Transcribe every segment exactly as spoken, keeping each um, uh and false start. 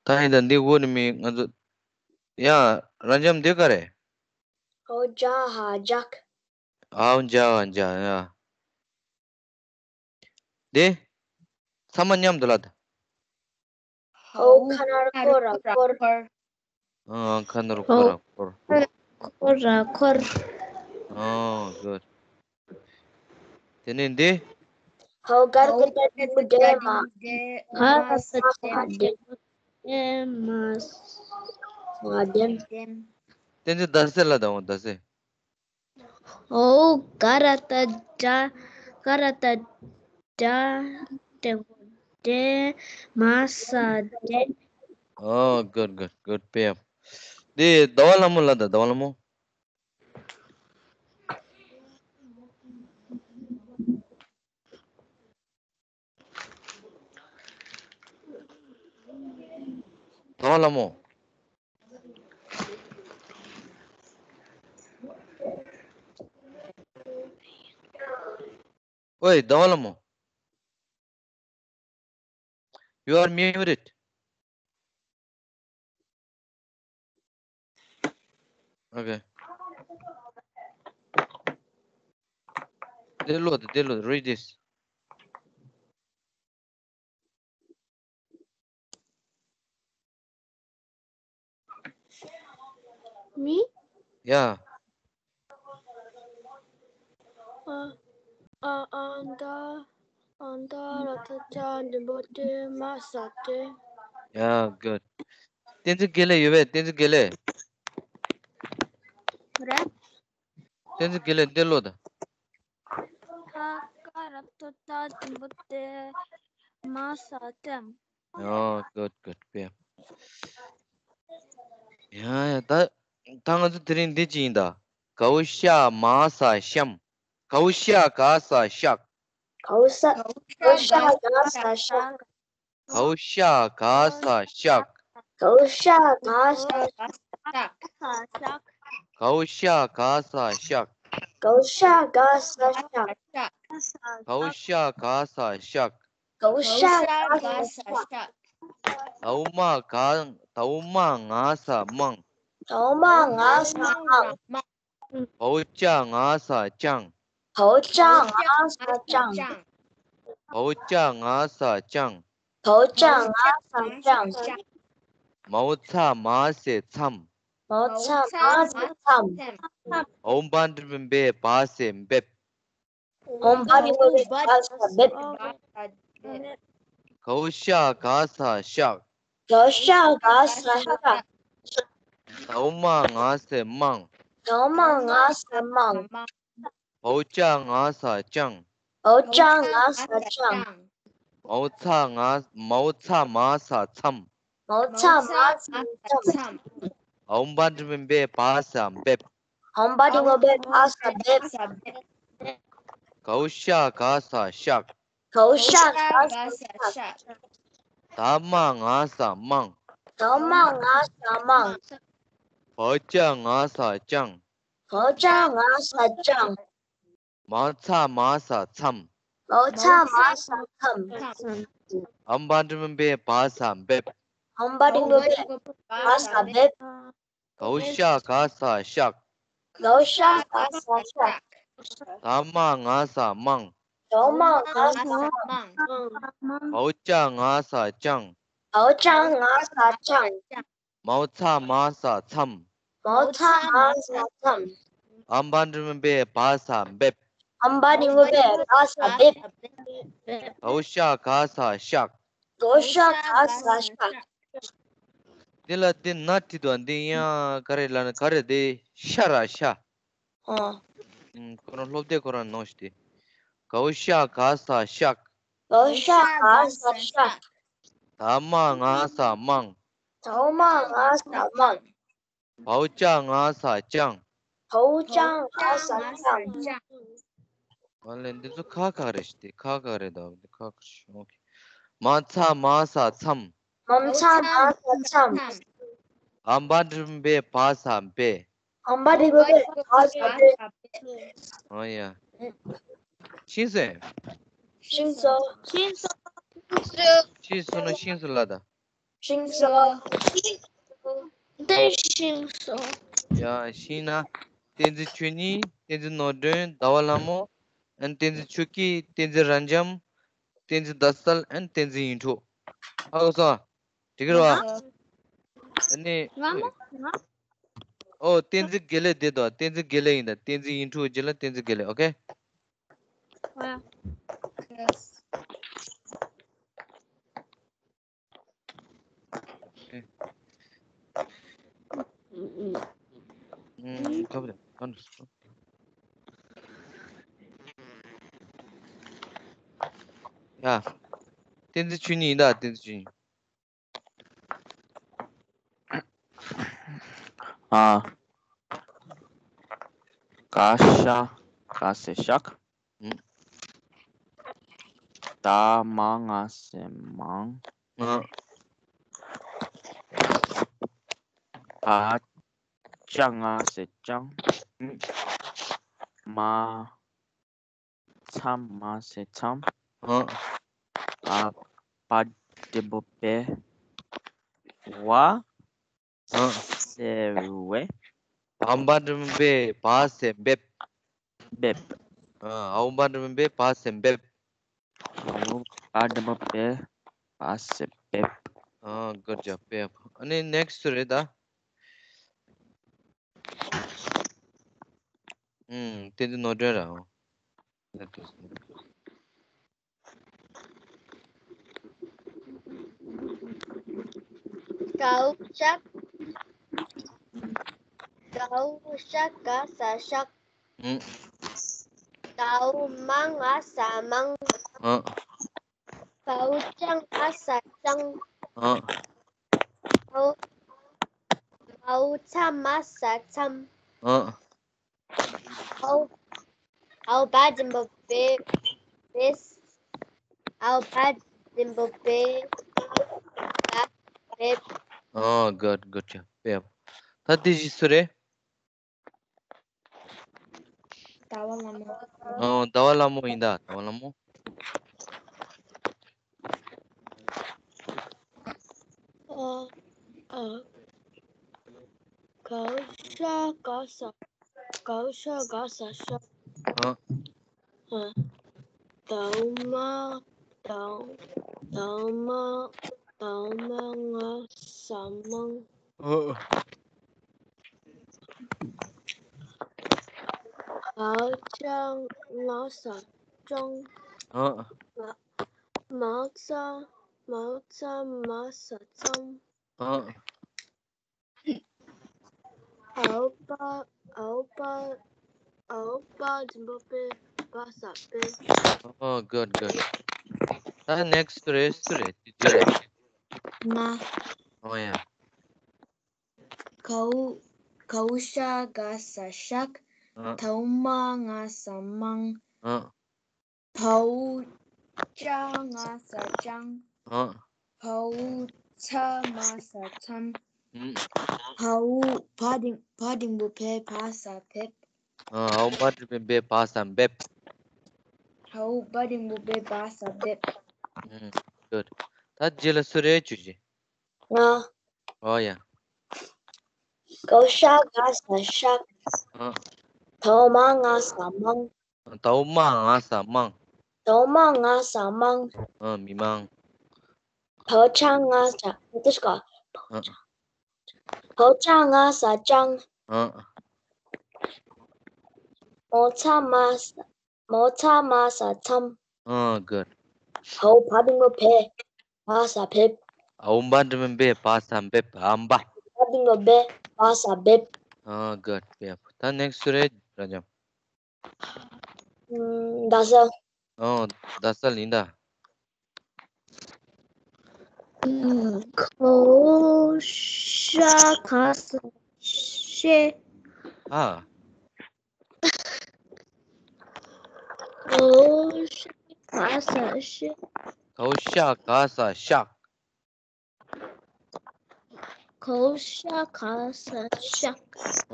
ད་ཡིན་ད་འདི་དབུ་ནི་མི་ང་ཚོ་ཡ་ར་འཇམ་འདི་ག་རེད། ཧོ་ཇ་ཧ་ཇག་ཨའོ་འཇ་ཧ་འཇ་ཡ། འདི་ཚང་མ་མཉམ་དུ་ལ་ད། ཧོ་ཁ་ནར་ཁོ་ར་ཁོར། ཨ་ཁ་ནར་ཁོ་ར་ཁོར། ཁོ་ར་ཁོར། ཨ་གུཌ། དེ་ནས་འདི། ཧོ་གར་ཀ་ཏ་ཌི་མུ་ཌེ་མ། ཧ་གར་ཀ་ཏ་ཌི་མུ་ཌེ་མ། མ་ཌེམ། བསྟན་འཛིན་ཟླ་ཟེར་ལ་དང་འོ་ཟླ་ཟེར། ཨོ་ག་ར་ཏ་ཇ་ག་ར་ཏ་ཇ་ཏེ་ཧོ་ཏེ་མ་ས་ཏེ། ཨོ་གུཌ་གུཌ་གུཌ་པེ་ཡབ། འདི་ཟླ་བ་ལྷ་མོ་ལ་དང་ཟླ་བ་ལྷ་མོ། ཟླ་བ་ལྷ་མོ། ཨོའི་ཟླ་བ་ལྷ་མོ། You are muted. Okay. Dear Lord, dear Lord, read this. Me? Yeah. ཨ་ཨ་ཨ་འདྲ་ཨ་འདྲ་ར་ཏ་ཅ་འདི་མོ་ཏེ་མ་ས་ཏེ། Yeah, good. བསྟན་འཛིན་དགེ་ལེགས་ཡོད་པས། བསྟན་འཛིན་དགེ་ལེགས། རེད། བསྟན་འཛིན་དགེ་ལེགས་འདི་ལོ་ད། ཧ་ག་ར་ཏ་ཏ་འདི་མོ་ཏེ་མ་ས་ཏེ། Oh, good, good. ཡ་ཡ་ད་ད་ང་ཚོ་དེ་རིང་འདི་ཅི་ཡིན་ད། གའུ་ཤ་མ་ས་ཤམ། གའུ་ཤ་ག་ས་ཤག་གའུ་ཤ་ག་ས་ཤག་གའུ་ཤ་ག་ས་ཤག་གའུ་ཤ་ག་ས་ཤག་གའུ་ཤ་ག་ས་ཤག་གའུ་ཤ་ག་ས་ཤག་གའུ་ཤ་ག་ས་ཤག་གའུ་ཤ་ག་ས་ཤག་གའུ་མ་ག་གའུ་མ་ང་ས་མང་། གའུ་མ་ང་ས་མང་། བའོ་ཅ་ང་ས་ཅང་། བའོ་ཅ་ང་ས་ཅང་། བའོ་ཅ་ང་ས་ཅང་། བའོ་ཅ་ང་ས་ཅང་། མའོ་ཚ་མ་ས་མཚམས། མའོ་ཚ་མ་ས་མཚམས། འོ་བ་འགྲེང་བུ་འབེ་བ་ས་འབེབས། འོ་བ་འགྲེང་བུ་འབེ་བ་ས་འབེབས། གའུ་ཤ་ག་ས་ཤག་གའུ་ཤ་ག་ས་ཤག་གའུ་མ་ང་ས་མང་། གའུ་མ་ང་ས་མང་། བའོ་ཅ་ང་ས་ཅང་། བའོ་ཅ་ང་ས་ཅང་། མའོ་ཚ་ང་མའོ་ཚ་མ་ས་མཚམས། མའོ་ཚ་མ་ས་མཚམས། འོ་བ་འགྲེང་བུ་འབེ་བ་ས་འབེབས། འོ་བ་འགྲེང་བུ་འབེ་བ་ས་འབེབས། གའུ་ཤ་ག་ས་ཤག་གའུ་ཤ་ག་ས་ཤག་ད་མ་ང་ས་མང་། ད་མ་ང་ས་མང་། བའོ་ཅ་ང་ས་ཅང་། བའོ་ཅ་ང་ས་ཅང་། མའོ་ཚ་མ་ས་མཚམས། མའོ་ཚ་མ་ས་མཚམས། འོ་བ་འགྲེང་བུ་འབེ་བ་ས་འབེབས། འོ་བ་འགྲེང་བུ་འབེ་བ་ས་འབེབས། གའུ་ཤ་ག་ས་ཤག་གའུ་ཤ་ག་ས་ཤག་ད་མ་ང་ས་མང་། ད་མ་ང་ས་མང་། བའོ་ཅ་ང་ས་ཅང་། བའོ་ཅ་ང་ས་ཅང་། མའོ་ཚ་མ་ས་མཚམས། མའོ་ཚ་མ་ས་མཚམས། འོ་བ་འགྲེང་བུ་འབེ་བ་ས་འབེབས། འོ་བ་འགྲེང་བུ་འབེ་བ་ས་འབེབས། གའུ་ཤ་ག་ས་ཤག་གའུ་ཤ་ག་ས་ཤག་འདི་ལ་འདི་ན་བྲིས་འདུག་འདི་ཡང་ག་རེ་ལབ་ན་ག་རེ་འདི་ཤ་ར་ཤ། ཨོ། ཁོ་རང་སློབ་དེབ་ཁོ་རང་ནང་ཞིག་དེ། གའུ་ཤ་ག་ས་ཤག་གའུ་ཤ་ག་ས་ཤག་ད་མ་ང་ས་མང་། ད་མ་ང་ས་མང་། བའོ་ཅ་ང་ས་ཅང་། བའོ་ཅ་ང་ས་ཅང་། ཨ་ལེ་འདི་ཚོ་ཁ་ཁ་རེད་ཤི་དེ་ཁ་ཁ་རེད་ད་འདི་ཁ་ཁ་ཤི་ཨོ་ཁེ། མའོ་ཚ་མ་ས་མཚམས། མའོ་ཚ་མ་ས་མཚམས། འོ་བ་འགྲེང་བུ་འབེ་བ་ས་འབེབས། འོ་བ་འགྲེང་བུ་འབེ་བ་ས་འབེབས། ཨོ་ཡ། ཤིང་སོ། ཤིང་སོ། ཤིང་སོ། ཤིང་སོ་ན་ཤིང་སོ་ལ་ད། ཤིང་བཟོ། འདི་ཤིང་བཟོ། ཡ་ཤིང་ན། བསྟན་འཛིན་ཆོས་ཉིད། བསྟན་འཛིན་ནོར་སྒྲོན། ཟླ་བ་ལྷ་མོ། ཨན་བསྟན་འཛིན་ཆོས་སྐྱིད། བསྟན་འཛིན་རབ་འབྱམས། བསྟན་འཛིན་ཟླ་གསལ། ཨན་བསྟན་འཛིན་ཡིད་འཕྲོག་ཧ་གོ་སོང་། འགྲིག་གི་རེད་བ། ཨ་ནི། ང་མོ་ང་། ཨོ་བསྟན་འཛིན་དགེ་ལེགས་བསྡད་དོ། བསྟན་འཛིན་དགེ་ལེགས་ཡིན་ད། བསྟན་འཛིན་ཡིད་འཕྲོག་རྗེས་ལ་བསྟན་འཛིན་དགེ་ལེགས། ཨོ་ཁེ། ཨ། ཨུམ། ཁ་བརྡ་ག་འདྲ་སོང་། ཡ། བསྟན་འཛིན་ཆོས་ཉིད་ཡིན་ད། བསྟན་འཛིན་ཆོས་ཉིད། ཨ། ག་ཤ་ག་ས་ཤག་ཨུམ། ད་མ་ང་ས་མང་། ཨ། བ་ཅ་ང་ས་ཅང་། ཨུམ། མ། ཚ་མ་ས་མཚམས། ཨ། བ་བ་འགྲེང་བུ་བེ། བ། ཨ། ས་བེ། བ་འགྲེང་བུ་བེ། བ་ས་འབེབས། འབེབས། ཨ། བ་འགྲེང་བུ་བེ། བ་ས་འབེབས། བ་འགྲེང་བུ་བེ། བ་ས་འབེབས། ཨ། good job། འབེབས། ཨ་ནི་next་རེད་ད། ཨུམ། བསྟན་འཛིན་ནོར་སྒྲོན་རང་། གའུ་ཤ། གའུ་ཤ་ག་ས་ཤག་ཨུམ། གའུ་མ་ང་ས་མང་། ཨ། བའོ་ཅ་ང་ས་ཅང་། ཨ། བའོ། བའོ་ཚ་མ་ས་མཚམས། ཨ། བའོ། བའོ་བ་འགྲེང་བུ་བེ། བེ། བའོ་བ་འགྲེང་བུ་བེ། བ་བེ། ཨ། good good job། བེ། ད་དེ་བཞི་སུ་རེད། ཟླ་བ་ལྷ་མོ། ཨོ། ཟླ་བ་ལྷ་མོ་ཡིན་ད། ཟླ་བ་ལྷ་མོ། ཨ། ཨ། གའུ་ཤ་ག་ས། གའུ་ཤ་ག་ས་ཤག་ཨ། ཨ། དའོ་མ། དའོ། དའོ་མ། དའོ་མ་ང་ས་མང་། ཨ། བའོ་ཅ་ང་ས་ཅང་། ཨ། མ། མའོ་ཚ། མའོ་ཚ་མ་ས་མཚམས། ཨ། ཨའོ་བ། ཨའོ་བ། ཨའོ་བ་འགྲེང་བུ་བེ། བ་ས་བེབས། ཨོ། good good། ད་next་རེད། སུ་རེད། དེ་རྗེས་ལ། ང་། ཨོ་ཡ། གའུ། གའུ་ཤ་ག་ས་ཤག་ཨ། དའོ་མ་ང་ས་མང་། ཨ། བའོ་ཅ་ང་ས་ཅང་། ཨ། བའོ་ཚ་མ་ས་མཚམས། ཨུམ། བའོ་བ་འགྲེང་། བ་འགྲེང་བུ་བེ། བ་ས་བེབས། ཨ། བའོ་བ་འགྲེང་བུ་བེ། བ་ས་འབེབས། བའོ་བ་འགྲེང་བུ་བེ། བ་ས་བེབས། ཨུམ། good། ད་རྗེས་ལ་སུ་རེད། ཇུ་ཇི། ང་། ཨོ་ཡ། གའུ་ཤ་ག་ས་ཤག་ཨ། དའོ་མ་ང་ས་མང་། དའོ་མ་ང་ས་མང་། དའོ་མ་ང་ས་མང་། ཨ། མི་མང་། བའོ་ཅ་ང་ས། ཨ། དེ་ཤ་ག་ཨ། བའོ་ཅ་ང་ས་ཅང་། ཨ། མའོ་ཚ་མ་ས། མའོ་ཚ་མ་ས་མཚམས། ཨ། good། ཨའོ་བ་འགྲེང་བུ་བེ། བ་ས་བེབས། ཨའོ་བ་འགྲེང་བུ་བེ། བ་ས་འབེབས། ཨམ་བ། བ་འགྲེང་བུ་བེ། བ་ས་བེབས། ཨ། good། བེབས། ད་next་སུ་རེད། རབ་འབྱམས། ཨུམ། ཟླ་གསལ། ཨོ། ཟླ་གསལ་ཡིན་ད། ཨུམ། གའུ་ཤ་ག་ས་ཤེ། ཨ། གའུ་ཤ་ག་ས་ཤེ། གའུ་ཤ་ག་ས་ཤག་གའུ་ཤ་ག་ས་ཤག་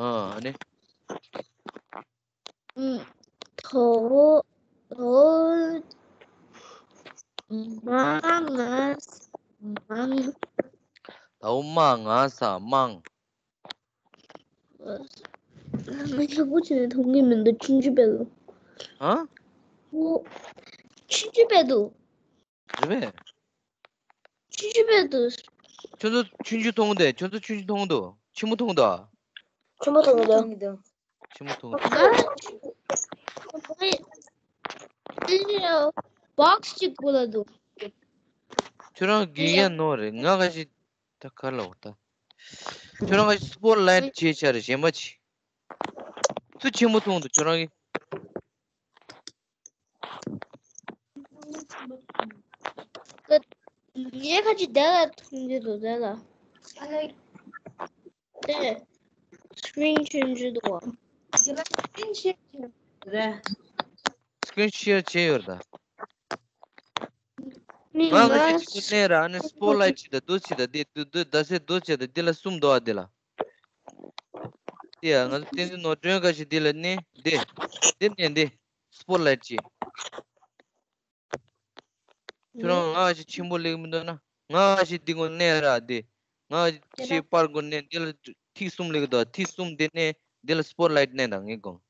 ཨ་ནི། ཨུམ། དའོ། དའོ་མ་ང་ས་མང་། དའོ་མ་ང་ས་དམངས། ང་ཡག་པོ་བྱས་ནས་མཐོང་གི་མི་འདུག་ཆུང་ཆུང་བེ་ལོ། ཧ། ཨོ། ཆུང་ཆུང་བེ་འདུག་རེད་པས། ཆུང་ཆུང་བེ་འདུག་ཁྱོད་ཚོ་ཆུང་ཆུང་མཐོང་གི་འདུག་ཁྱོད་ཚོ་ཆུང་ཆུང་མཐོང་གི་འདུག་ཆེན་པོ་མཐོང་གི་འདུག་ཆེན་པོ་མཐོང་གི་འདུག་ཆེན་པོ་མཐོང་གི་འདུག་ང་། ཨེ། བོག་སི་གཅིག་གོ་ལ་འདུག་ཁྱོད་རང་དགེ་རྒན་ནོར་རེད། ང་ག་ཞིག་ད་ག་ལ་འོ་ད། ཁྱོད་རང་ག་ཞིག་སྤོ་ལ་ཊི་བྱས་ཆ་རེད། གཞན་པ་ཅི། སུ་ཆེན་པོ་མཐོང་འདུག་ཁྱོད་རང་གི་ངས་ཁ་ཅིག་དེ་ལ་མཐོང་གི་འདུག་དེ་ལ། དེ། སི་ཀི་རིན་ཆུང་ཆུང་འདུག་བ། རེད། སི་ཀི་རིན་ཤེར་བྱས་ཡོད་རེད་ད། མི་ང་ག་ང་ཅིག་ཅིག་གནས་ར། ཨ་ནི་སྤོ་ལ་ཊི་ཅིག་དང་འདུག་ཅིག་དང་འདི་འདུག་འདུག་ཟླ་ཚེས་འདུག་ཅིག་དང་འདི་ལ་གསུམ་འདུག་ཨ། འདི་ལ། དེ་ཡ་ང་ཚོ་བསྟན་འཛིན་ནོར་སྒྲོན་ག་ཞིག་འདི་ལ་གནས་འདི། འདི་གནས་འདི། སྤོ་ལ་ཊི་ཅིག་ཁྱོད་རང་ང་ཞིག་ཆེན་པོ་ལེགས་མི་འདུག་ན། ང་ཞིག་འདི་ངོ་གནས་ར་འདི། ང་ཞིག་པར་གོ་གནས་འདི་ལ་ཐིག་གསུམ་ལེགས་འདུག་ཐིག་གསུམ་འདི་གནས་འདི་ལ་སྤོ་ལ་ཊི་གནས་དང་ངས་དགོངས།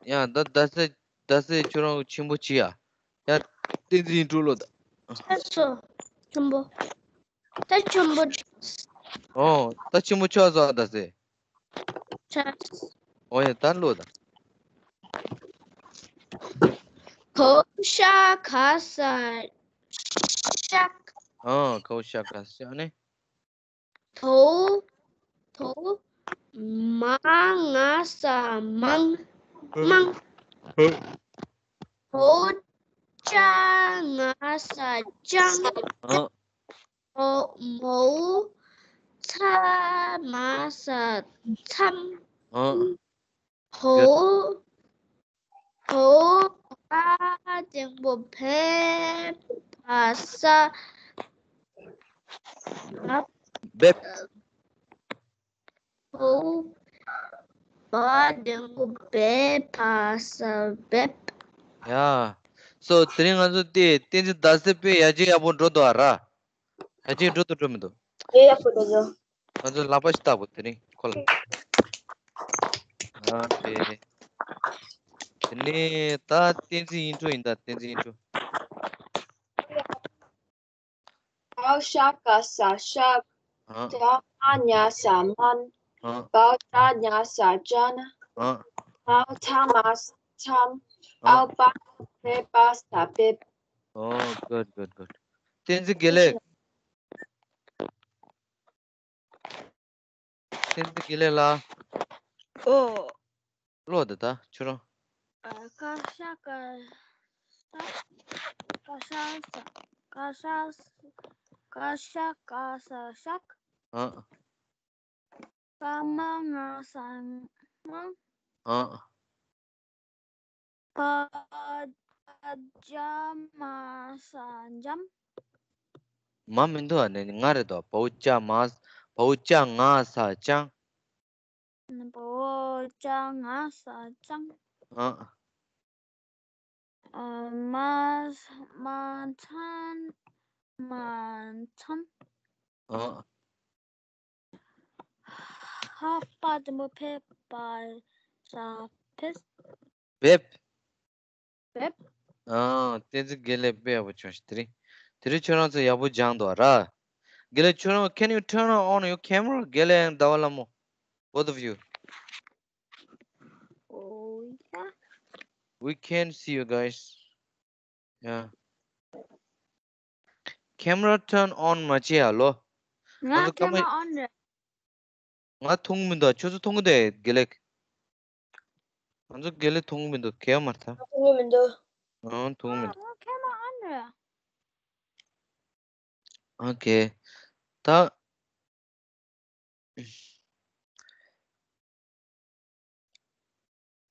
ཡ་ད་ཟླ་ཚེས་ཟླ་ཚེས་ཁྱོད་རང་ཆེན་པོ་བྱེད་ཡ། ཡ་བསྟན་འཛིན་འགྲོ་ལོ་ད། ཆགས་སོ། ཆེན་པོ། ད་ཆེན་པོ་ཆགས། ཨོ་ད་ཆེན་པོ་ཆགས་སོ་ཨ་ཟླ་ཚེས། ཆགས། ཨོ་ཡ་ད་ལོ་ད། གའོ་ཤ་ག་ས་ཤག་ཨོ་གའོ་ཤ་ག་ཤག་ནི། དའོ། དའོ། མ་ང་ས་མང་། མང་། དའོ་ཅ་ང་ས་ཅང་། ཨོ། དའོ་མའོ་ཚ་མ་ས་མཚམས། ཨོ། དའོ། དའོ་བ་འགྲེང་བུ་བེ་བ་ས། བེབ། དའོ་བ་འགྲེང་བུ་བེ་བ་ས་བེབ། ཡ། སོ་དེ་རིང་ང་ཚོ་དེ་བསྟན་འཛིན་ཟླ་ཚེས་དཔེ་ཡ་གྱལ་ཡག་པོ་འགྲོ་འདུག་ཨ་ར། ཡ་གྱལ་འགྲོ་འདུག་འགྲོ་མི་འདུག་ཡ་ཡག་པོ་འགྲོ་འདུག་ང་ཚོ་ལག་པ་ཞིག་བཏབ་དགོས་དེ་རིང་ཁོ་ལ། ཨ་དེ། དེ་ནས་ད་བསྟན་འཛིན་ཨིན་ཊྲོ་ཡིན་ད་བསྟན་འཛིན་ཨིན་ཊྲོ། བའོ་ཤ་ག་ས་ཤག་ཨ་ཅ་མ་ཉ་ས་མན། ཨ་བའོ་ཅ་ཉ་ས་ཅན། ཨ་མའོ་ཚ་མ་ས་མཚམས། ཨ་ཨའོ་བ་བེ་བ་ས་བེབ། Oh, good, good, good. བསྟན་འཛིན་དགེ་ལེགས། བསྟན་འཛིན་དགེ་ལེགས་ལགས། ཨོ། ཀློག་དང་ད་ཁྱོད་རང་། ཨ་ཀ་ཤ་ཀ་ས། ཀ་ཤ་ས། ཀ་ཤ་ས། ཀ་ཤ་ཀ་ས་ཤག་ཨ། ཀ་མ་ང་ས་མང་། ཨ། བ་ཅ་མ་ས་འཇམ། མ་མི་འདུག་ཨ་ནི་ང་རེད་དོ། བའོ་ཅ་མ་བའོ་ཅ་ང་ས་ཅང་། བའོ་ཅ་ང་ས་ཅང་། ཨ། ཨ་མ་མ་ཚན་མ་ཚན། ཨ། ཧ་པ་དེ་མོ་ཕེ་པ་ས་ཕེ། བེབ། བེབ། ཨ། བསྟན་འཛིན་དགེ་ལེགས་དཔེ་ཡག་པོ་བྱུང་ཤག་དེ་རིང་། དེ་རིང་ཁྱོད་རང་ཚོ་ཡག་པོ་སྦྱངས་འདུག་ར། དགེ་ལེགས་ཁྱོད་རང་། Can you turn on your camera? དགེ་ལེགས་ཟླ་བ་ལྷ་མོ། Both of you. Oh, yeah. We can't see you guys. Yeah. Camera turn on མ་བྱེད་ཡ་ལོ། ང་ཚོ་ཀ་མ། Camera on རེད། ང་མཐོང་གི་མི་འདུག་ཁྱོད་ཚོ་མཐོང་གི་འདུག་དགེ་ལེགས། ང་ཚོ་དགེ་ལེགས་མཐོང་གི་མི་འདུག་གལ་མ་རེད་ད། མཐོང་གི་མི་འདུག་ཨང་མཐོང་གི་མི་འདུག་ང་camera on རེད། Okay. ད།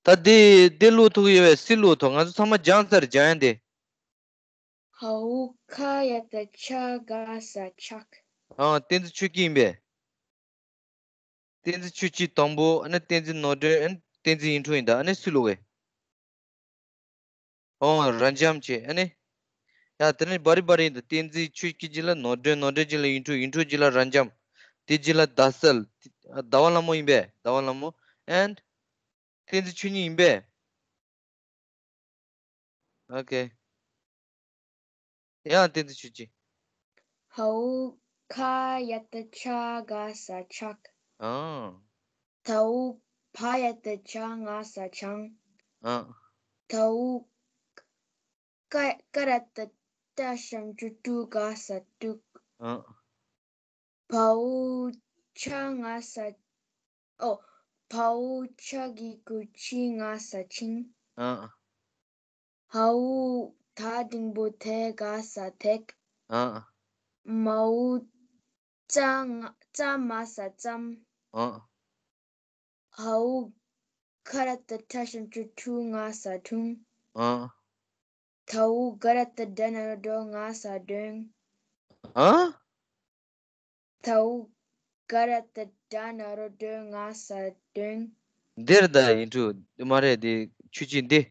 ད་འདི་འདི་བླུག་ཐུབ་ཀྱི་ཡོད་པས་སུས་བླུག་ཐུབ། ང་ཚོ་ཚང་མ་སྦྱངས་ཚར། སྦྱང་ཡ་འདི། ཧའོ་ཁ་ཡ་བཏགས་ཁྱ་ག་ས་ཁྱག་ཨ། བསྟན་འཛིན་ཆོས་སྐྱིད་ཡིན་པས། བསྟན་འཛིན་ཆོས་སྐྱིད་དང་པོ། ཨ་ནི་བསྟན་འཛིན་ནོར་སྒྲོན། ཨ་ནི་བསྟན་འཛིན་ཡིན་འཕྲོ་ཡིན་ད། ཨ་ནི་སུ་ལོག་གི་ཨོ། རབ་འབྱམས་བྱས། ཨ་ནི། ཡ། དེ་ནས་བ་རི་བ་རི་ཡིན་ད། བསྟན་འཛིན་ཆོས་སྐྱིད་རྗེས་ལ་ནོར་སྒྲོན། ནོར་སྒྲོན་རྗེས་ལ་ཡིན་འཕྲོ། ཡིན་འཕྲོ་རྗེས་ལ་རབ་འབྱམས། དེ་རྗེས་ལ་ཟླ་གསལ། ཟླ་བ་ལྷ་མོ་ཡིན་པས། ཟླ་བ་ལྷ་མོ། and བསྟན་འཛིན་ཆོས་ཉིད་ཡིན་པས། ཨོ་ཁེ། ཡང་བསྟན་འཛིན་ཆོས་སྐྱིད། ཧའོ་ཁ་ཡ་བཏགས་ཁྱ་ག་ས་ཁྱག་ཨ། དའོ་ཕ་ཡ་བཏགས་ཕྱ་ང་ས་ཆང་། ཨ། དའོ་ཀ་ཀ་ར་བཏགས་ཀྲ་ཞབས་ཀྱུ་ཀྲུ་ག་ས་ཀྲུག་ཨ། བའོ་ཆ་ང་ས། ཨོ། བའོ་ཆ་གི་གུ་ཆི་ང་ས་ཆིང་། ཨ། ཧའོ་ད་འགྲེང་བུ་ཐེ་ག་ས་ཐེག་ཨ། མའོ་ཙ་ང་ཙ་མ་ས་ཙམ། ཨ། ཧའོ་ག་ར་བཏགས་ཁྲ་ཞབས་ཀྱུ་ཁྲུ་ང་ས་ཁྲུང་། ཨ། དའོ་ག་ར་བཏགས་ཌ་ན་རོ་ཌོ་ང་ས་ཌོང་། ཨ། དའོ་ག་ར་བཏགས་ཌ་ན་རོ་ཌོ་ང་ས་ཌོང་། འདིར་ད་ཡིན་འཕྲོ་མ་རེད། དེ་ཆོས་སྐྱིད་འདི།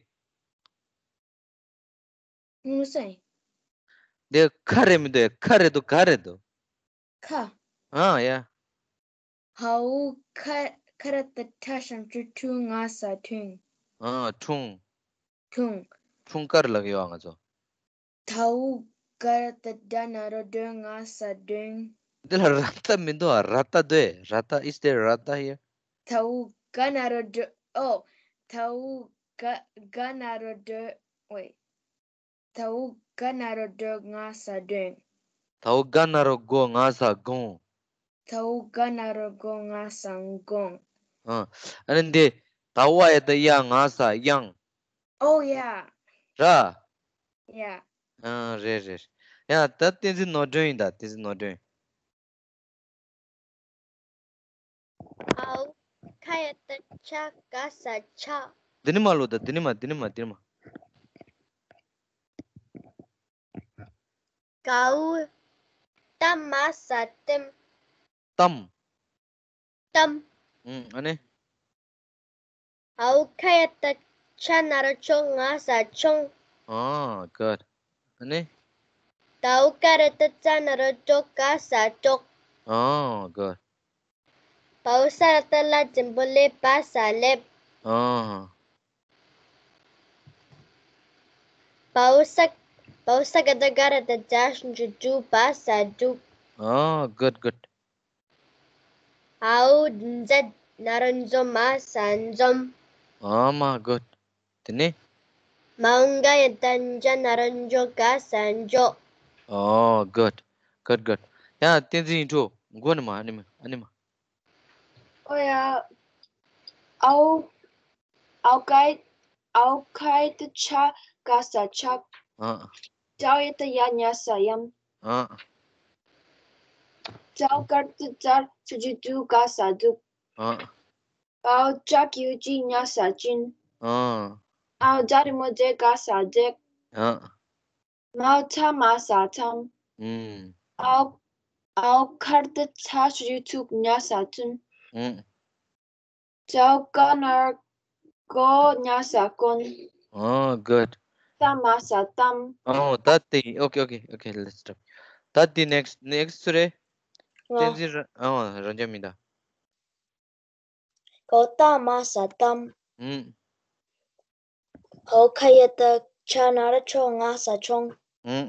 ངོ་མ་སུ་ཡིན། འདི་ཁ་རེད་མི་འདུག་ཁ་རེད་འདུག་ག་རེད་འདུག་ཁ། ཨ་ཡ། ཧའོ་ཁ་ཁ་ར་བཏགས་ཁྲ་ཞབས་ཀྱུ་ཁྲུ་ང་ས་ཁྲུང་། ཨ། ཁྲུང་། ཁྲུང་། ཁྲུང་དཀར་ལབ་ཀྱི་ཡོད་ང་ཚོ། དའོ་ག་ར་བཏགས་ཌ་ན་རོ་ཌོ་ང་ས་ཌོང་། འདི་ལ་ར་བཏགས་མི་འདུག་ཨ། ར་བཏགས་འདུག་ཨེ། ར་བཏགས། Is there ར་བཏགས་here? དའོ་ག་ན་རོ་ཌོ། ཨོ། དའོ་ག་ག་ན་རོ་ཌོ། ཝེ། དའོ་ག་ན་རོ་ཌོ་ང་ས་ཌོང་། དའོ་ག་ན་རོ་གོ་ང་ས་གོང་། དའོ་ག་ན་རོ་གོ་ང་ས་གོང་། ཨ། ཨ་ནི་འདི། ད་ཝ་ཡ་བཏགས་ཡ་ང་ས་གཡང་། ཨོ་ཡ། ར། ཡ། ཨ། རེད་རེད། ཡ། ད་བསྟན་འཛིན་ནོར་སྒྲོན་ཡིན་ད། བསྟན་འཛིན་ནོར་སྒྲོན། ཨའོ་ཁ་ཡ་བཏགས་ཁྱ་ག་ས་ཁྱག་འདི་ནི་མ་ལོ་ད། འདི་ནི་མ། འདི་ནི་མ། འདི་ནི་མ། གའོ་ཏ་མ་ས་ཏམ། ཏམ། ཏམ། ཨུམ། ཨ་ནི། ཨའོ་ཁ་ཡ་བཏགས་ཆ་ན་རོ་ཆོ་ང་ས་ཆོང་། ཨ། Good. ཨ་ནི། དའོ་ཀ་ར་བཏགས་ཙ་ན་རོ་ཙོ་ག་ས་ཙོག་ཨ། Good. བའོ་ས་ར་བཏགས་སླ་འཛིན་པོ་སླེ་བ་ས་སླེབ། ཨ། བའོ་ས། བའོ་ས་ག་བཏགས་སྒ་ར་བཏགས་སྒྲ་ཞབས་ཀྱུ་སྒྲུ་བ་ས་སྒྲུབ། ཨ། Good, good. ཨའོ་ཛ་ན་རོ་ཛོ་མ་ས་འཛོམས། ཨ་མ། Good. དེ་ནས། མའོ་འགའ་ཡ་བཏགས་འཇའ་ན་རོ་འཇོ་ག་ས་འཇོག་ཨ། Good, good, good. ཡ། བསྟན་འཛིན་ཡིན་འཕྲོ། མགོ་ནས་མ། ཨ་ནི་མ། ཨ་ནི་མ། ཨོ་ཡ། ཨའོ། ཨའོ་ཀའི། ཨའོ་ཁའི་བཏགས་ཆ་ག་ས་ཆག་ཨ། ཙའོ་ཡ་བཏགས་ཡ་ཉ་ས་ཡམ། ཨ། ཙའོ་ཀར་བཏགས་ཙར་ཞབས་ཀྱུ་ཙུ་ག་ས་ཙུག་ཨ། ཨའོ་ཅ་གི་གུ་ཅི་ཉ་ས་ཅིན། ཨ། ཨའོ་ཛ་རི་མོ་ཛེ་ག་ས་ཛེག་ཨ། མའོ་ཚ་མ་ས་ཚམ། ཨུམ། ཨའོ། ཨའོ་ཁར་བཏགས་ཚ་ཞབས་ཀྱུ་ཚུག་ཉ་ས་ཚུན། ཨུམ། ཙའོ་ཀ་ན་རོ་ཀོ་ཉ་ས་ཀོན། ཨ། Good. ཏ་མ་ས་ཏམ། ཨོ། ད་དེ། Okay, okay, okay, let's stop. ད་དེ་next, next སུ་རེད། ང་། བསྟན་འཛིན་ར། ཨོ། རབ་འབྱམས་མིན་ད། གའོ་ཏ་མ་ས་ཏམ། ཨུམ། ཧའོ་ཁ་ཡ་བཏགས་ཆ་ན་རོ་ཆོ་ང་ས་ཆོང་། ཨུམ།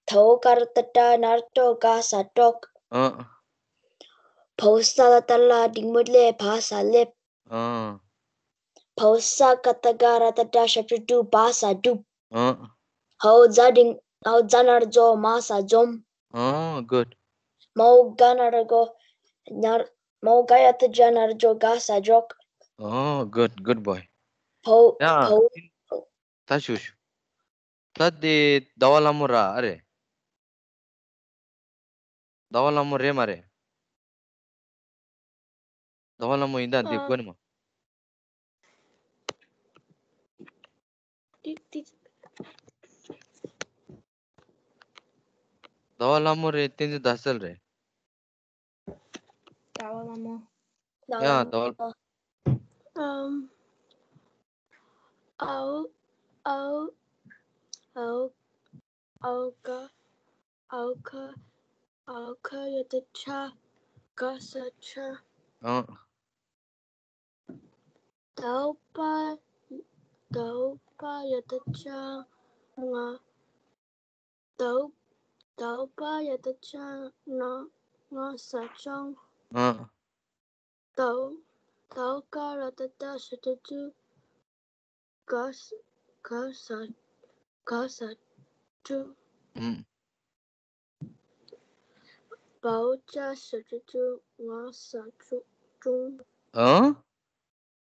དའོ་ཀ་ར་བཏགས་ཀྲ་ན་རོ་ཀྲོ་ག་ས་ཀྲོག་ཨ། བའོ་ས་ལ་བཏགས་སླ་འགྲེང་བུ་སླེ་བ་ས་སླེབ། ཨ། བའོ་ས་ག་བཏགས་སྒ་ར་བཏགས་སྒྲ་ཞབས་ཀྱུ་སྒྲུ་བ་ས་སྒྲུབ། ཨ། ཧའོ་ཛ་འགྲེང་། ཧའོ་ཛ་ན་རོ་ཛོ་མ་ས་འཛོམས། ཨ། Good. མའོ་ག་ན་རོ་གོ། ན། མའོ་ག་ཡ་བཏགས་གྲ་ན་རོ་གྲོ་ག་ས་གྲོགས། ཨ། Good, good boy. བའོ། ཡ། བའོ། ད་ཞུ་ཞུ། ད་དེ་ཟླ་བ་ལྷ་མོ་ར་ཨ་རེད། ཟླ་བ་ལྷ་མོ་རེད་མ་རེད། ཟླ་བ་ལྷ་མོ་ཡིན་ད། འདི་ཨ། གོ་ནི་མ། ཏིག་ཏིག་ཟླ་བ་ལྷ་མོ་རེད། བསྟན་འཛིན་ཟླ་གསལ་རེད། ཟླ་བ་ལྷ་མོ། ཡ་ཟླ་བ། ཨམ། ཨའོ། ཨའོ། ཨའོ། ཨའོ་ཀ། ཨའོ་ཀ། ཨའོ་ཀ་ཡ་བཏགས་ཀྱ། ག་ས་ཀྱ། ཨང་། ཟླ་བ། ཟླ་བ་ཡ་བཏགས་ཟླ། ང་། ཟླ། ཟླ་བ་ཡ་བཏགས་ཟླ། ང་། ང་ས་ལྕང་། ཨང་། ཟླ། ཟླ་ག་ར་བཏགས་གྲ་ཞབས་ཀྱུ་གྲུ། ག་ས། ག་ས། གྲུ། ཨང་། བའོ་ཅ་ཞབས་ཀྱུ་ཅུ། ང་ས་ཅུ། ཅུང་། ཨང་།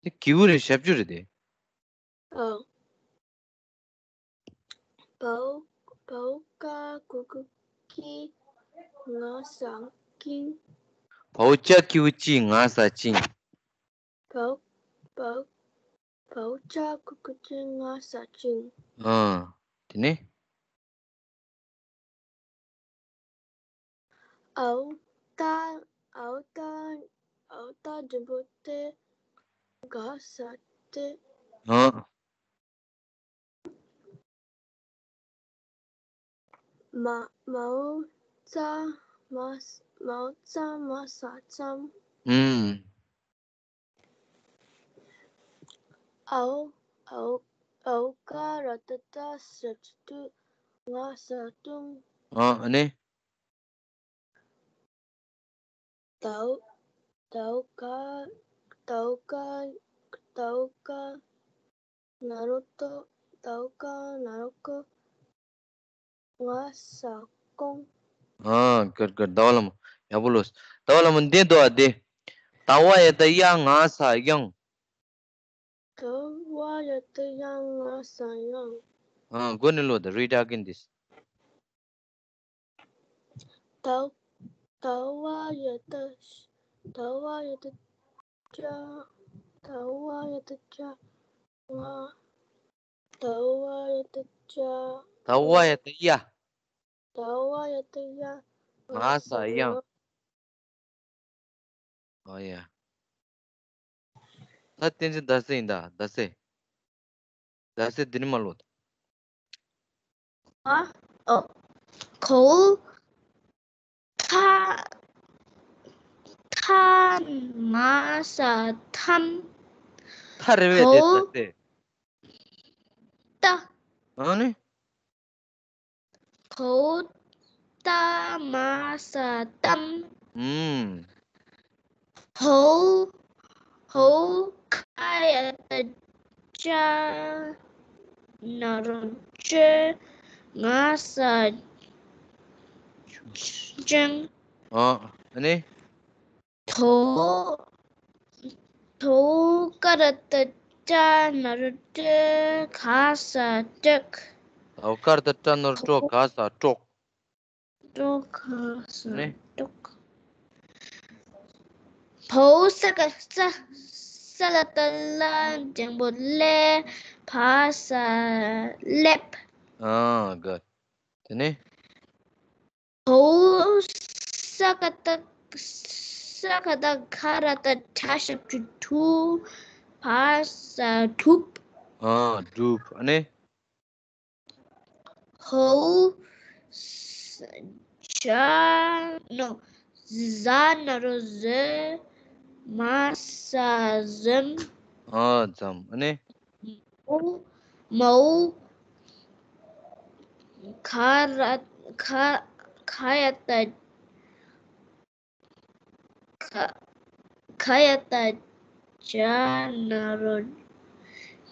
དེ་གི་གུ་རེད། ཞབས་ཀྱུ་རེད་དེ། ཨ། བའོ། བའོ་ཀ་གུ་གུ་ཀྱི། ང་ས་ཀིང་། བའོ་ཅ་གི་གུ་ཅི། ང་ས་ཅིང་། བའོ། བའོ། བའོ་ཅ་གུ་གུ་ཅི། ང་ས་ཅིང་། ཨ། དེ་ནས། ཨའོ་ཏ། ཨའོ་ཏ། ཨའོ་ཏ་འགྲེང་བུ་ཏེ། ག་ས་ཏེ། ཨ། མ། མའོ་ཙ། མ། མའོ་ཙ་མ་ས་ཙམ། ཨུམ། ཨའོ། ཨའོ། ཨའོ་ཀ་ར་བཏགས་གྲ་ཞབས་ཀྱུ་གྲུ། ང་ས་ཀྲུང་། ཨ། ཨ་ནི། ཟླ་བ། ཟླ་བ་ག། ཟླ་བ་ག། ཟླ་བ་ག་ན་རོ་ཏོ། ཟླ་བ་ག་ན་རོ་ཀོ། ང་ས་ཀོང་། ཨ། གར་གར། ཟླ་བ་ལྷ་མོ། ཡག་པོ་ལོས། ཟླ་བ་ལྷ་མོ་འདི་འདུག་ཨ་འདི། ཟླ་བ་ཡ་བཏགས་ཟླ། ང་ས་དབྱངས། ཟླ་བ་ཡ་བཏགས་ཟླ། ང་ས་དབྱངས། ཨ། མགོ་ནས་ཀློག་དང་། Read again this. ཟླ། ཟླ་བ་ཡ་བཏགས། ཟླ་བ་ཡ་བཏགས་ཟླ། ཟླ་བ་ཡ་བཏགས་ཟླ། ང་། ཟླ་བ་ཡ་བཏགས་ཟླ། ཟླ་བ་ཡ་བཏགས་ཟླ། ཟླ་བ་ཡ་བཏགས་ཟླ། ང་ས་དབྱངས། ཨ་ཡ། ད་བསྟན་འཛིན་ཟླ་གསལ་ཡིན་ད། ཟླ་གསལ། ཟླ་གསལ་འདི་ནས་མར་ཀློག་དང་། ཨ། ཨོ། གའོ། ཐ། ཐ་མ་ས་ཐམ། ཐ་རེད་པས་དེ། གའོ། ཟླ་གསལ། ཏ། ཨ་ནི། གའོ་ཏ་མ་ས་ཏམ། ཨུམ། ཧའོ། ཧའོ་ཁ་ཡ་བཏགས་ཁྱ། ན་རོ་ཁྱོ། ང་ས་ཁྱོང་། ཨ། ཨ་ནི། དའོ། དའོ་ཀ་ར་བཏགས་ཀྲ། ན་རོ་ཀྲོ། ག་ས་ཀྲོག། དའོ་ཀ་ར་བཏགས་ཀྲ། ན་རོ་ཀྲོ། ག་ས་ཀྲོག། ཀྲོག། ག་ས་ནི། ཀྲོག། བའོ་ས་ག་ས། ས་ལ་བཏགས་སླ། འགྲེང་བུ་སླེ། བ་ས་སླེབ། ཨ། ག་དེ་ནས། བའོ་ས་ག་བཏགས། ས་ག་བཏགས་སྒ་ར་བཏགས་སྒྲ་ཞབས་ཀྱུ་སྒྲུ། བ་ས་སྒྲུབ། ཨ། སྒྲུབ། ཨ་ནི། ཧའོ་ས་ཇ་ནོ། ཟ་ན་རོ་ཟོ། མ་ས་ཟོམ། ཨ། ཛམ། ཨ་ནི། མའོ། མའོ། ག་ར། ག་ག་ཡ་བཏགས་ག། ག་ཡ་བཏགས་གྱ། ན་རོ་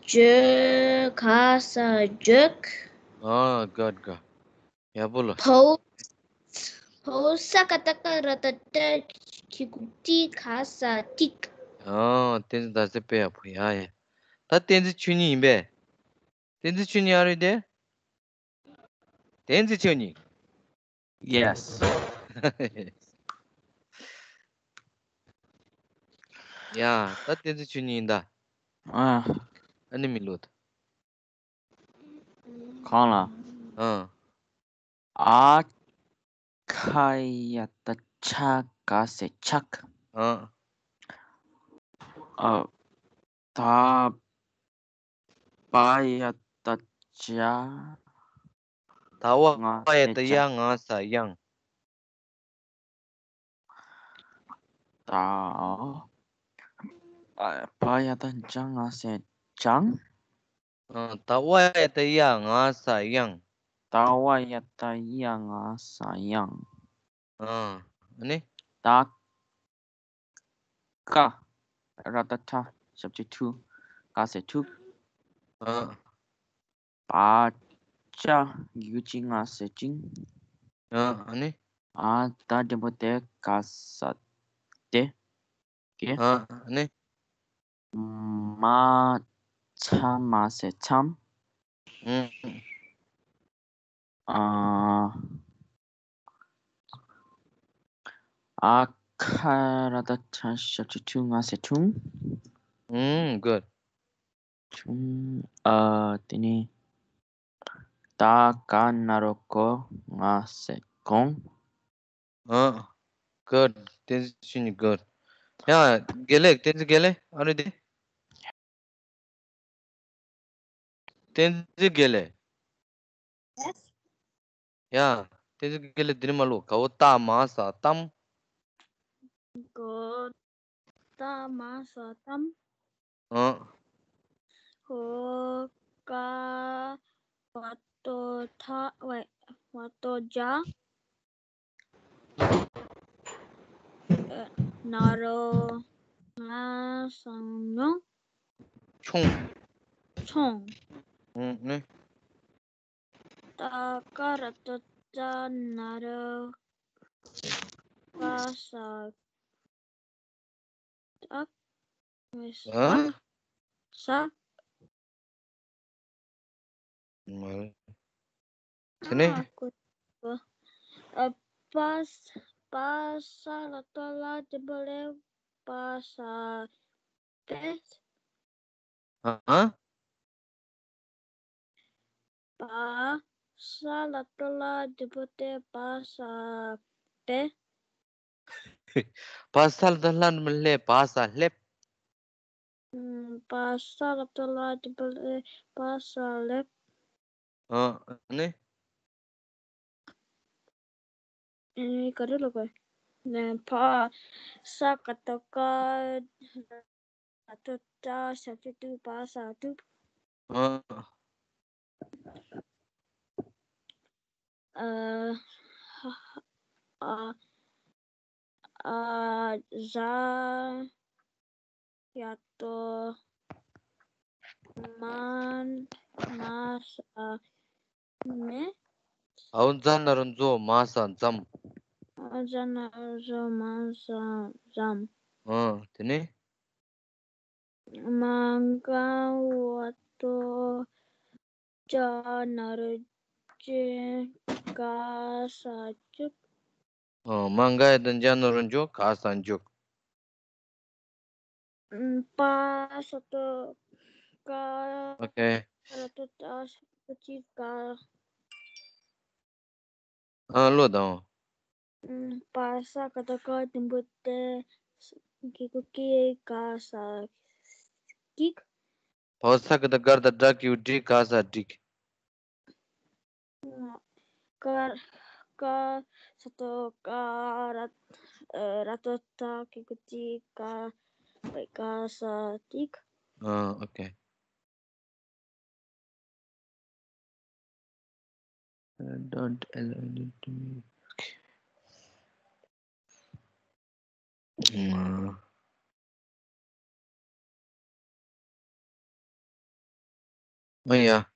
གྱོ། ག་ས་གྱོག། ཨ། ག་ག་ཡག་པོ་ལ། བའོ། བའོ་ས་ག་བཏགས་སྐ་ར་བཏགས་སྐྲ། གི་གུ་ཀྲི། ག་ས་ཀྲིག། ཨ། བསྟན་འཛིན་ཟླ་གསལ་དཔེ་ཡག་པོ། ཡ་ཡ། ད་བསྟན་འཛིན་ཆོས་ཉིད་ཡིན་པས། བསྟན་འཛིན་ཆོས་ཉིད་ཨ་རེད་དེ། བསྟན་འཛིན་ཆོས་ཉིད། Yes. ཡ། ད་བསྟན་འཛིན་ཆོས་ཉིད་ཡིན་ད། ཨ། ཨ་ནི་མི་ལོ་ད། གང་ལ། ཨ། ཨ། ཁ་ཡ་བཏགས་ཁ་ག་ས་ཁག་ཨ། ཨ། ད་བ་ཡ་བཏགས་བྱ། ད་བ་ང་ཡ་ས་བཏགས་ཡ་བྱ། ང་ས་དབྱངས། ད། ཨ། བ་ཡ་བཏགས་བྱ་ང་ས་བྱང་། ཨ། ད་བ་ཡ་བཏགས་ཡ་ང་ས་དབྱངས། ད་བ་ཡ་བཏགས་ཡ་ང་ས་དབྱངས། ཨ་ནི། ད། ཀ། ར་བཏགས་ཀྲ། ཞབས་ཀྱུ་ཀྲུ། ག་ས་ཀྲུག་ཨ། བ་ཅ། གི་གུ་ཅི། ང་ས་བཅིངས། ཨ་ནི། ཨ། ད་འགྲེང་བུ་ཏེ། ག་ས་ཏེ། ཀེ། ཨ་ནི། མ་ཚ་མ་ས་མཚམས། ཨ། ཨ་ཁ་ར་བཏགས་ཁྲ། ཞབས་ཀྱུ་ཁྲུ། ང་ས་ཁྲུང་། ཨུམ། Good. ཁྲུང་། ཨ། དེ་ནས་ད་ག་ན་རོ་གོ། ང་ས་དགོངས། ཨ། Good. བསྟན་འཛིན་ཆོས་ཉིད། Good. ཡ། དགེ་ལེགས། བསྟན་འཛིན་དགེ་ལེགས། ཨ་རེ་དེ། བསྟན་འཛིན་དགེ་ལེགས། ཡ། བསྟན་འཛིན་དགེ་ལེགས། འདི་ནས་མར་ཀློག་ག་འོག་ཏ་མ་ས་གཏམ། ག་འོག་ཏ་མ་ས་གཏམ། ཨ། ཧོ་ཀ་བ་ཏོ་ཐ། ཝེ། བ་ཏོ་ཇ། ཨ། ན་རོ་ང་ས་ཉོ། ཆུང་། ཆུང་། ཨུམ། ནི། ཏ་ཀ་ར་བཏགས་ཏ། ན་རོ་ཀ་ས་ཏག་ཨ། ས། ང་། དེ་ནས། ཨ། གོ། ཨ། པ་ས། པ་ས་ལ་བཏགས་ལ་འགྲེང་བུ་ལེ། པ་ས་པེ། ཨ། པ་ས་ལ་བཏགས་ལ་འགྲེང་བུ་ཏེ། པ་ས་པེ། པ་ས་ལ་བཏགས་ལ་འགྲེང་བུ་ལེ། པ་ས་ལེབ། ཨུམ། པ་ས་ལ་བཏགས་ལ་འགྲེང་བུ་ལེ། པ་ས་ལེབ། ཨ་ནི། ཨ་ནི་ག་རེ་ལབ་དགོས། ནས་ཕ་ས་ག་བཏགས་སྐ། ར་བཏགས་ར། ཞབས་ཀྱུ་རྟ། པ་ས་གྲུབ། ཨ། ཨ། ཨ། ཨ། ཟ། ཡ་ཏོ། མ། མ་ས། མེ། ཨའོ་ཛ་ན་རོ་མཛོ། མ་ས་མཛམ། ཨའོ་ཛ་ན་རོ་མཛོ། མ་ས་མཛམ། ཨ། དེ་ནས། མ་ག་བ་ཏོ་ཅ་ན་རོ་ཅི། ག་ས་ཅུག་ཨ། མ་ག་ཡ་བཏགས་མ་ཇ་ན་རོ་མཇུག། ག་ས་མཇུག་ཨུམ། པ་ས་བཏགས་པ། ཨོ་ཁེ། ར་བཏགས་རྟ། ཞབས་ཀྱུ་རྟ། ཀ། ཨ། ཀློག་དང་། ཨུམ། པ་ས་ག་བཏགས་སྐ། འགྲེང་བུ་སྟེ། གི་གུ་ཀི། ག་ས་ཀིག་པ་ས་ག་བཏགས་སྐ། ར་བཏགས་སྐྲ། གི་གུ་ཀྲི། ག་ས་ཀྲིག་ཀ། ཀ་ས་བཏགས་ཀ། ར། ཨ། ར་བཏགས་རྟ། གི་གུ་ཀྲི། ཀ། ཀ་ས་ཀྲིག་ཨ། ཨོ་ཁེ། Don't allow it to me. Okay. ཨ། ཨ་ཡ།